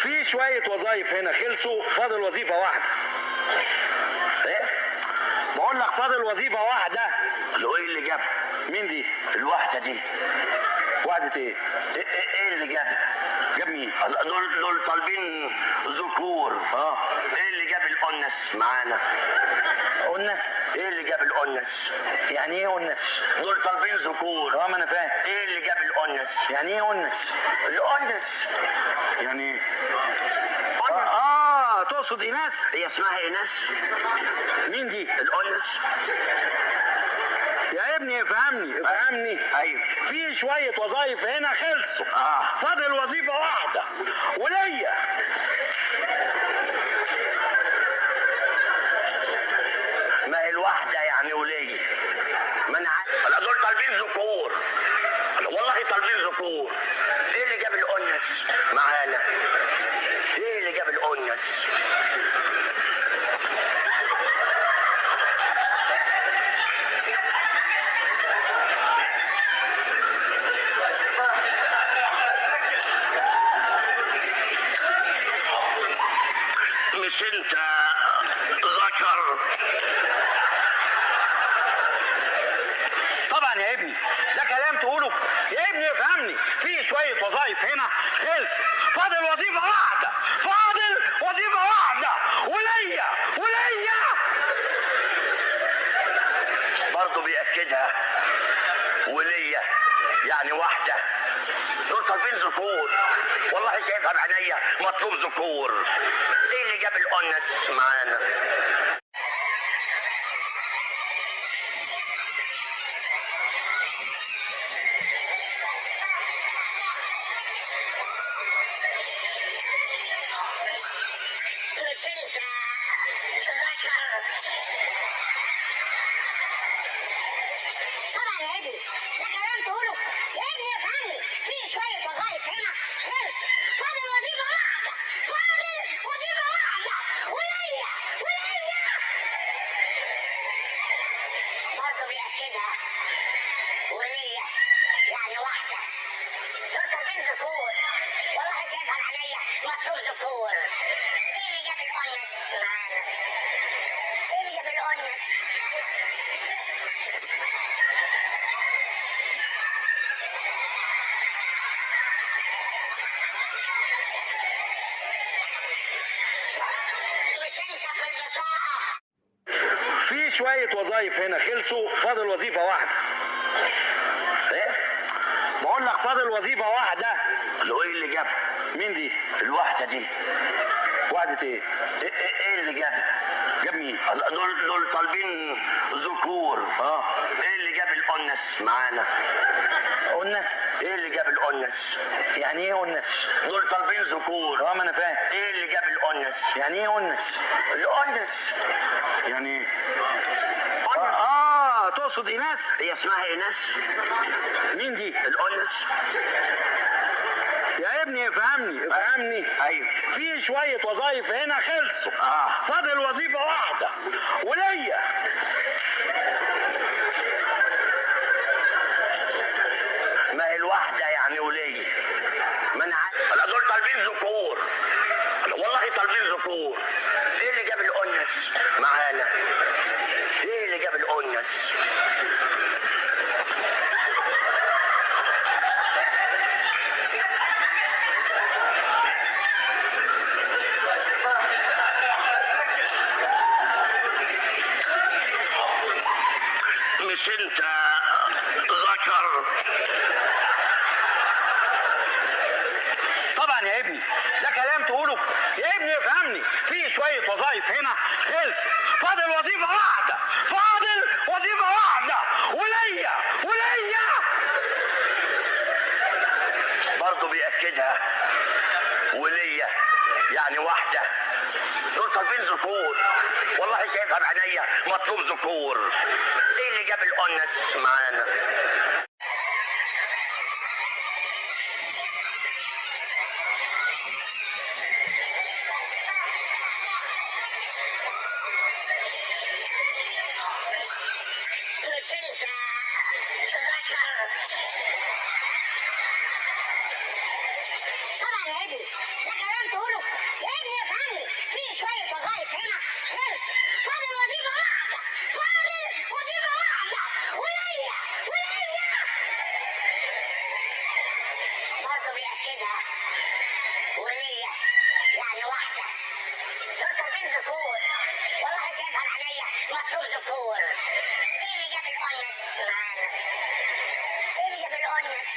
في شوية وظايف هنا خلصوا، فاضل وظيفة واحدة. ايه؟ بقول لك فاضل وظيفة واحدة. لو ايه اللي جابها؟ مين دي؟ الواحدة دي. واحدة ايه؟ ايه اللي جابها؟ جاب مين؟ دول طالبين ذكور. اه. ايه اللي جاب الأنس معانا؟ أنس؟ ايه اللي جاب الأنس؟ يعني ايه أنس؟ دول طالبين ذكور. اه ما انا فاهم. ايه اللي جاب الأنس؟ يعني ايه أنس؟ الأنس يعني ايه؟ أنس. تقصد إيناس؟ هي اسمها إيناس؟ مين دي؟ الأنس. يا ابني افهمني افهمني. ايوه. في شوية وظايف هنا خلصوا. فاضل وظيفة واحدة وليا. ما هي الواحدة يعني وليا. ما انا عارف. لا دول طالبين ذكور. والله طالبين ذكور. ايه اللي جاب الأنس معانا؟ ايه اللي جاب الأنس؟ مش انت ذكر؟ طبعا يا ابني، ده كلام تقوله؟ يا ابني افهمني، في شوية وظايف هنا خلص، فاضل وظيفة واحدة، فاضل وظيفة واحدة وليا وليا. برضه بيأكدها وليا يعني واحدة. دول طالبين ذكور، والله شايفها بعينيا، مطلوب ذكور. ايه اللي جاب الأنس معانا؟ مش انت ذكر؟ طبعا يا ابني، ده كلام تقوله؟ يا ابني افهمني، في شوية وظايف هنا خلص، فاضل وظيفة واحدة، فاضل وظيفة واحدة وليا وليا. برضه بيأكدها وليا يعني واحدة. دول طالبين ذكور، والله شايفها بعينيا، مطلوب ذكور. ايه اللي جاب الأنس معانا؟ ايه اللي جاب الأنس؟ مش انت في البطاقة؟ في شوية وظايف هنا خلصوا، فاضل وظيفة واحدة. ايه؟ بقول لك فاضل وظيفة واحدة. لو ايه اللي جابها؟ مين دي؟ الواحدة دي. واحدة ايه؟ ايه اللي جابها؟ جاب مين؟ دول طالبين ذكور. ايه اللي جاب الأنس معانا؟ أنس؟ ايه اللي جاب الأنس؟ يعني ايه أنس؟ دول طالبين ذكور. اه ما انا فاهم. ايه اللي جاب الأنس؟ يعني ايه أنس؟ الأنس يعني ايه؟ أنس. تقصد إيناس؟ هي اسمها إيناس؟ مين دي؟ الأنس. يا ابني افهمني افهمني. ايوه. في شوية وظايف هنا خلصوا. فاضل وظيفة واحدة وليا. ما هي الواحدة يعني وليا. ما انا عارف. لا دول طالبين ذكور، والله طالبين ذكور. ايه اللي جاب الأنس معانا؟ ايه اللي جاب الأنس؟ مش انت ذكر؟ طبعا يا ابني، ده كلام تقوله؟ يا ابني افهمني، في شوية وظايف هنا خلص، فاضل وظيفة واحدة، فاضل وظيفة واحدة وليا وليا. برضه بيأكدها وليا يعني واحدة. دول طالبين ذكور، والله شايفها بعينيا، مطلوب ذكور. ايه اللي جاب الأنس معانا؟ مش انت ذكر؟ طبعا يا ابني، ده كلام تقوله؟ كده ولية يعني واحدة. دول طالبين ذكور، والله سيبها عليا مطلوب ذكور. ايه اللي جاب الأنس معانا؟ ايه اللي جاب الأنس؟